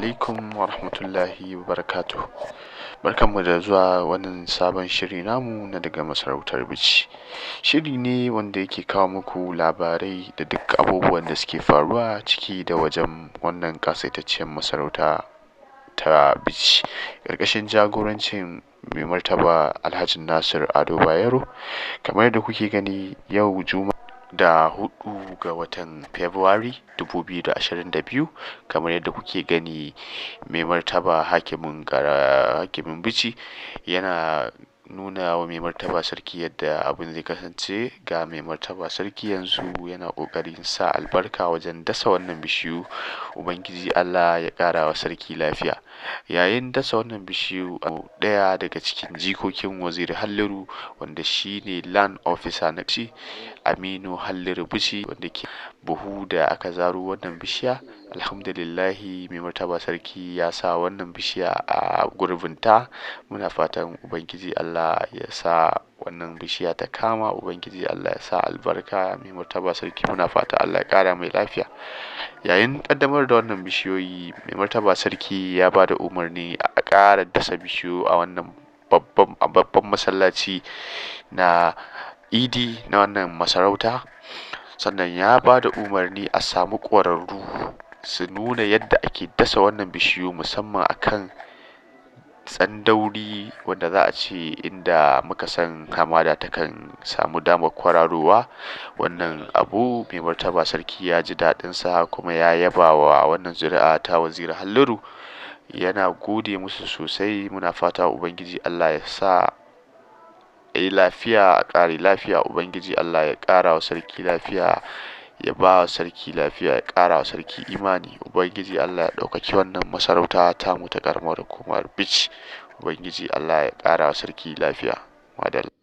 Alaikum wa rahmatullahi wa barakatuh. Barkanmu da zuwa wannan sabon shiri namu na daga masarautar Bichi. Shiri ne wanda yake kawo muku labarai da duk abubuwan da suke faruwa ciki da wajen wannan ƙasaitacciyar masarauta ta Bichi, ƙarƙashin jagorancin mai martaba Alhaji Nasir Ado Bayero. Kamar yadda kuke gani, yau Juma'a da 4 ga watan Fabrairu 2022, kamar yadda kuke gani, mai martaba hakimin Bichi yana nuna wa mai martaba sarki yadda abin zai kasance. Ga mai martaba sarki yanzu yana ƙoƙarin sa albarka wajen dasa wannan bishiyu. Ubangiji Allah ya ƙara wa sarki lafiya. Yayin dasa wannan bishiyu, ɗaya daga cikin jikokin Waziri Halliru, wanda shi ne land officer na ci, Aminu Halliru Bichi, wanda ke buhu da aka zaro wannan bishiya. Alhamdulillahi, mai martaba sarki ya sa wannan bishiya a gurbinta. Muna fatan Ubangiji Allah ya sa wannan bishiya ta kama, Ubangiji Allah ya sa albarka. Mai martaba sarki, muna fata Allah ya ƙara mai lafiya. Yayin ƙaddamar da wannan bishiyoyi, mai martaba sarki ya ba da umarni a ƙara dasa bishiyu a wannan babban masallaci na Idi na wannan masarauta. Sannan ya ba da umarni a samu ƙwararru su nuna yadda ake dasa wannan bishiyu, musamman akan tsandauri, wanda za a ce inda muka san hamada takan samu damar kwararowa. Wannan abu mai martaba sarki ya ji daɗinsa, kuma ya yaba wa wannan zuri'a ta Waziri Halliru, yana gode musu sosai. Muna fata Ubangiji Allah ya sa a yi lafiya a ƙare lafiya. Ubangiji Allah ya ƙara wa sarki lafiya, ya ba wa sarki lafiya, ya ƙara wa sarki imani. Ubangiji Allah ya ɗaukaki wannan masarauta tamu ta ƙaramar hukumar Bichi. Ubangiji Allah ya ƙara wa sarki lafiya. Madalla.